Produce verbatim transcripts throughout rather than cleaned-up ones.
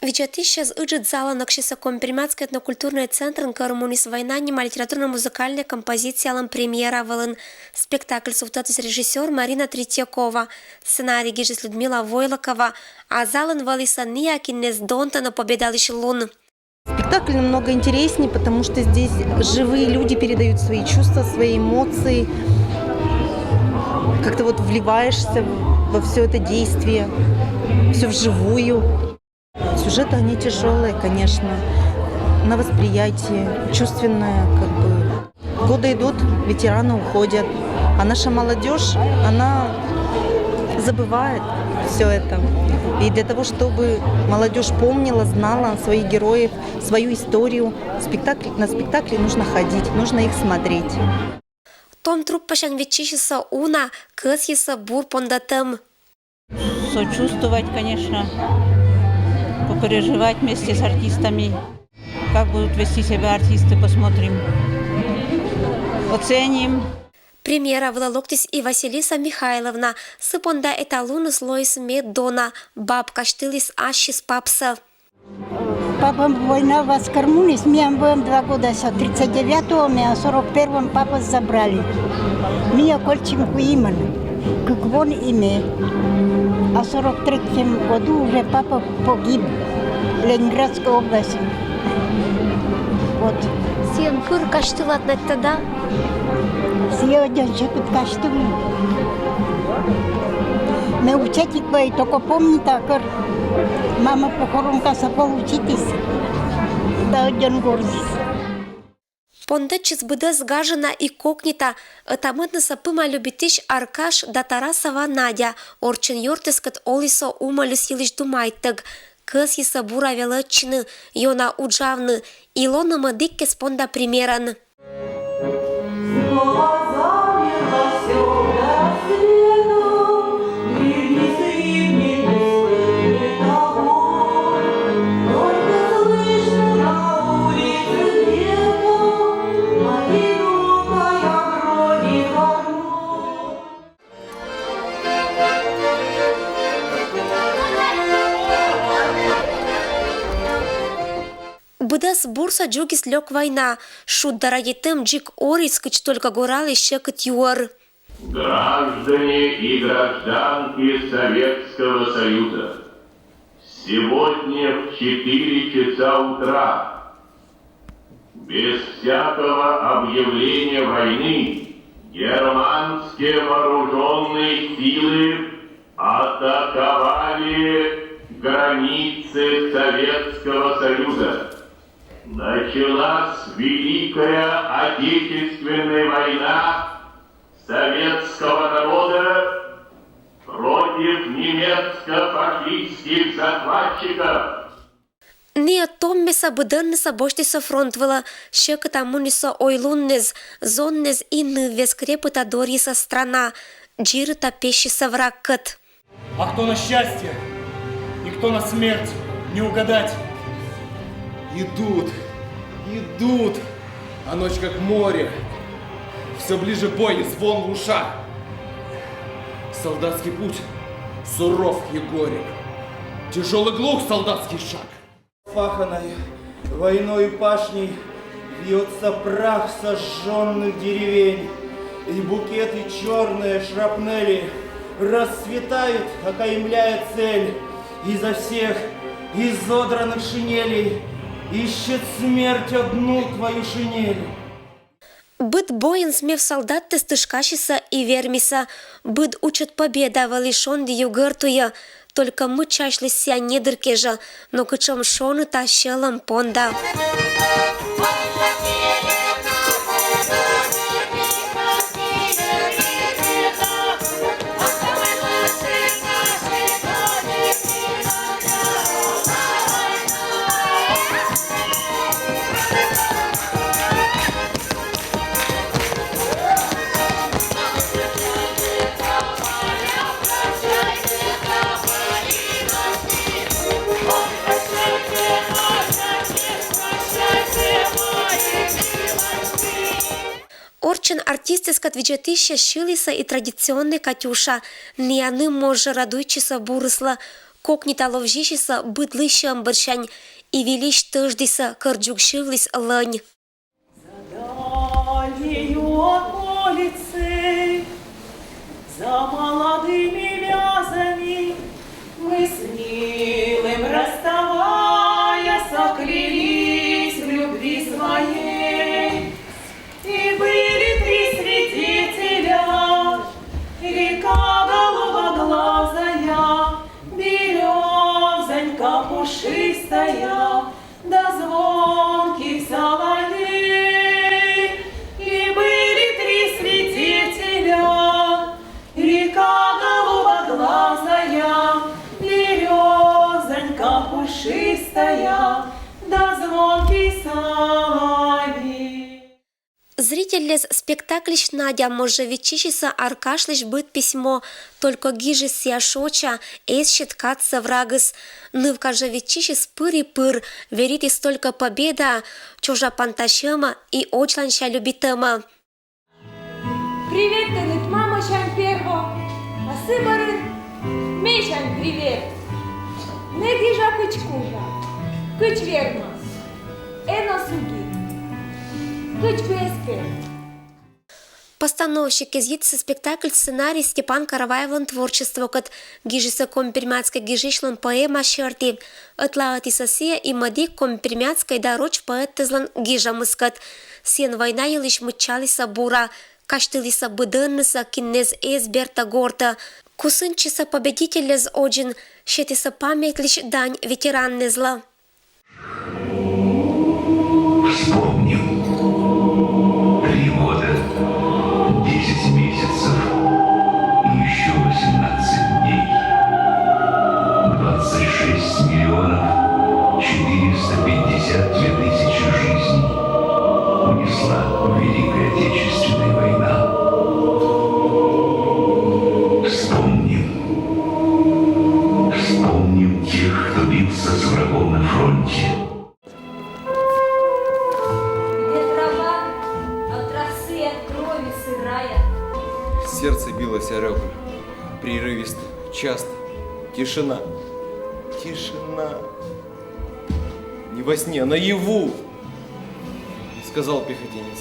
Видзӧдысьяс ыджыд залӧ ноксисӧ Коми-Пермяцкӧй этнокультурнӧй центрын кӧр муніс «Война» нима литературно-музыкальнӧй композициялӧн премьера вылын. Спектакль сувтӧдіс режиссёр Марина Третьякова, сценарий гижис Людмила Войлокова, а залын вӧліс ниякинныс донтӧ но Победалысь лун. Спектакль намного интереснее, потому что здесь живые люди передают свои чувства, свои эмоции. Как-то вот вливаешься во все это действие, все вживую. Сюжеты, они тяжелые, конечно, на восприятие, чувственное, как бы. Годы идут, ветераны уходят, а наша молодежь, она забывает все это. И для того, чтобы молодежь помнила, знала своих героев, свою историю, спектакль, на спектакли нужно ходить, нужно их смотреть. Том труппасянь виччысисӧ уна кӧсйисӧ бур пондӧтӧм. Сочувствовать, конечно, попереживать вместе с артистами. Как будут вести себя артисты, посмотрим, оценим. Премьера вылӧ локтіс и Василиса Михайловна. Сы понда эталуныс лоис мед дона. Баб казьтыліс ассьыс папсӧ. Папа война васкӧр муніс, миян вӧлӧм два годаса, тридцать девятого ме, а сорок первом папа забрали. Мия кольчим Куиман, кык вон и ме. А сорок третьем году уже папа погиб в Ленинградской области. Вот. Сійӧн кыр казьтылад на тӧда? Сійӧ ӧдйӧн сьӧкыд казьтывны. Ме учатик вӧлі, только помнита кӧр. Мама похоронкасӧ получитіс да ӧдйӧн горзіс. Пондӧдчис быдӧс гажана и кокнита. Ӧта-мӧднысӧ пыма любитысь Аркаш да Тарасова Надя. Орччӧн ёртыскӧд олісӧ Умӧльыс йылысь думайттӧг. Кӧсйисӧ бура велӧдчыны, ёна уджавны. И лоны мӧдіккӧс понда примерӧн. Быдӧс бурсӧ дзугис лёк война. Шуд да радейтӧм дзик орис, кыдз только гораліс сьӧкыд юӧр. Граждане и гражданки Советского Союза! Сегодня в четыре часа утра без всякого объявления войны германские вооруженные силы атаковали границы Советского Союза. Началась Великая Отечественная война советского народа против немецко-фашистских захватчиков. Ниӧ томмесӧ быдӧннысӧ босьтісӧ фронт вылӧ. Сьӧкыда мунісӧ ойлунныс, зонныс и ныввез крепыда дорйисӧ страна, дзирыда пессисӧ врагкӧд. А кто на счастье и кто на смерть, не угадать. Идут, идут, а ночь как море. Все ближе бой и звон в ушах. Солдатский путь суров и горек. Тяжелый глух солдатский шаг. Паханой войной пашней вьется прах сожженных деревень, и букеты черные шрапнели расцветают, окаймляя цель. И за всех изодранных шинелей ищет смерть одну твою шинель. Быд бойын змев солдаттӧс тышкасисӧ и вермисӧ. Быд учыд победа вӧлі шонді югӧр туйӧ. Только мыччысьліс сійӧ недыр кежӧ, но кытшӧм шоныта сьӧлӧм понда. Орччӧн артистъяскӧд видзӧдысьяс сьылісӧ и традиционнӧй «Катюша». Нианым моз жӧ радуйтчисӧ бурыслы. кокнита ловзисисӧ быдлы сьӧм бӧрсянь, и вильысь тӧждісӧ, кӧр дзугсьывліс лӧнь. За дальнею околицей, за молодыми вязами мы с милым расставаясь, клялись в любви своей. И были три свидетеля: река голубоглазая, березонька пушистая, да звонкий соловей. И были три свидетеля: река голубоглазая, березонька пушистая, да звонкий соловей. Зрительлӧс спектакльысь Надя Можжевиччысьысӧ Аркашлысь быд письмо, только гижыс сійӧ шоча, эз сет кадсӧ врагыс. Ныв Можжевиччысьыс пыр и пыр веритіс только победа, чужа пантасьӧма и очланся любитӧма. Привет тэныд мамӧсянь перво, а сы бӧрын месянь привет. Ме гижа кыдз кужа, кыдз верма. Эн оз уги. Кыдз бы эз кер. Постановщикыс йитчис спектакль сценарий Степан Караваевлӧн творчествокӧд. Гижисӧ коми-пермяцкӧй гижысьлӧн поэма серти. Ӧтлаӧдісӧ сійӧ и мӧдік коми-пермяцкӧй да роч поэтъяслӧн гижӧмыскӧд. Сійӧн война йылысь мыччалісӧ бура, казьтылісӧ быдӧннысӧ, киннэз эз бертӧ гортӧ. Кусыньтчисӧ победительлӧн одзын, сетісӧ памятлысь дань ветераннэзлы. Вспомним. Три года, десять месяцев и еще восемнадцать дней. Двадцать шесть миллионов четыреста пятьдесят две тысячи жизней унесла Великая Отечественная война. Вспомним. Вспомним тех, кто бился с врагом на фронте. Где трава от росы, от крови сырая. Сердце билось о ребра, прерывисто, часто. Тишина. Тишина. Не во сне, а наяву, сказал пехотинец.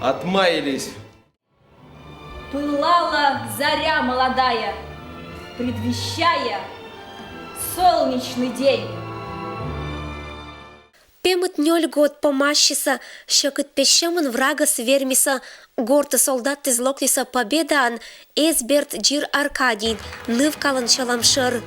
Отмаялись. Пылала заря молодая, предвещая солнечный день. Пемыд нёль год помасисӧ, сьӧкыд пессьӧмын врагӧс вермисӧ, гортӧ солдатыс локтісӧ победаӧн, эз берт дзир Аркадийыд, нывкалӧн сьӧлӧм шӧр.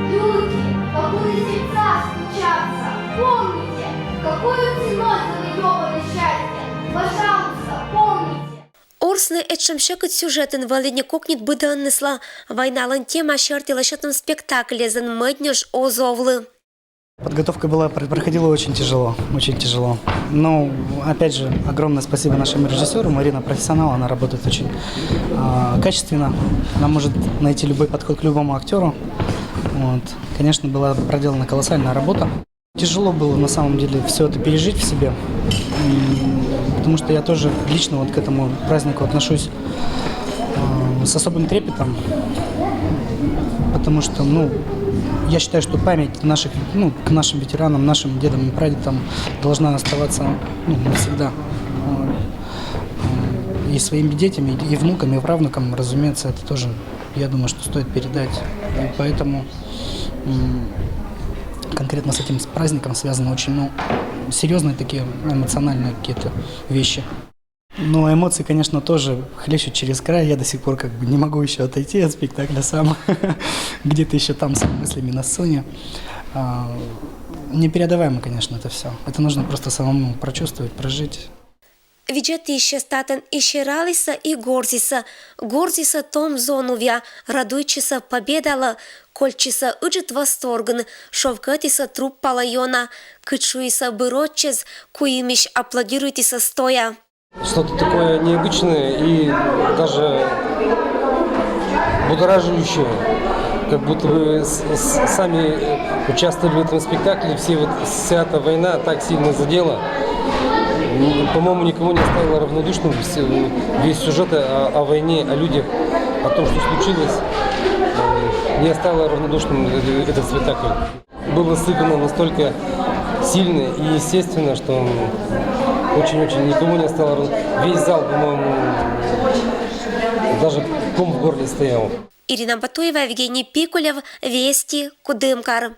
Люди, покуда сердца стучатся, помните, какой ценой завоевано счастье. Пожалуйста, помните. Орсны этшӧм сьӧкыд сюжетӧн вӧліны кокнит быдӧнныслы. Войналӧн тема серти лӧсьӧдтӧм спектакль эз ӧд мӧд нёжӧн оз овлы. Подготовка была, пр- проходила очень тяжело, очень тяжело. Ну, опять же, огромное спасибо нашему режиссеру. Марина профессионал, она работает очень а, качественно. Она может найти любой подход к любому актеру. Вот. Конечно, была проделана колоссальная работа. Тяжело было на самом деле все это пережить в себе, м, потому что я тоже лично вот к этому празднику отношусь а, с особым трепетом, потому что, ну, я считаю, что память наших, ну, к нашим ветеранам, нашим дедам и прадедам должна оставаться, ну, навсегда. Вот. И своим детям, и, и внукам, и правнукам, разумеется, это тоже, я думаю, что стоит передать. И поэтому м, конкретно с этим с праздником связаны очень, ну, серьезные такие эмоциональные какие-то вещи. Ну, эмоции, конечно, тоже хлещут через край. Я до сих пор как бы не могу еще отойти от спектакля сам. Где-то еще там с мыслями на сцене. А, Непередаваемо, конечно, это все. Это нужно просто самому прочувствовать, прожить. Видзӧдысьяс татӧн и сералісӧ, и горзісӧ. Горзісӧ том зонувъя, радуйтчисӧ победалы, Кольччисö ыджыт восторгын, шовкöтiсö труппалö ёна, кыдз шуисö бырöдчез, куимiсь аплодируйтiсö стоя. Что-то такое необычное и даже будоражащее. Как будто бы с- с- сами участвовали в этом спектакле, все вот вся эта война так сильно задела. М, По-моему, никого не оставила равнодушным. Весь, весь сюжет о, о войне, о людях, о том, что случилось, э, не оставила равнодушным э- этот спектакль. Было сыграно настолько сильно и естественно, что м, очень-очень никого не осталось. Весь зал, по-моему, даже ком в горле стоял. Ирина Батуева, Евгений Пикулев, Вести, Кудымкар.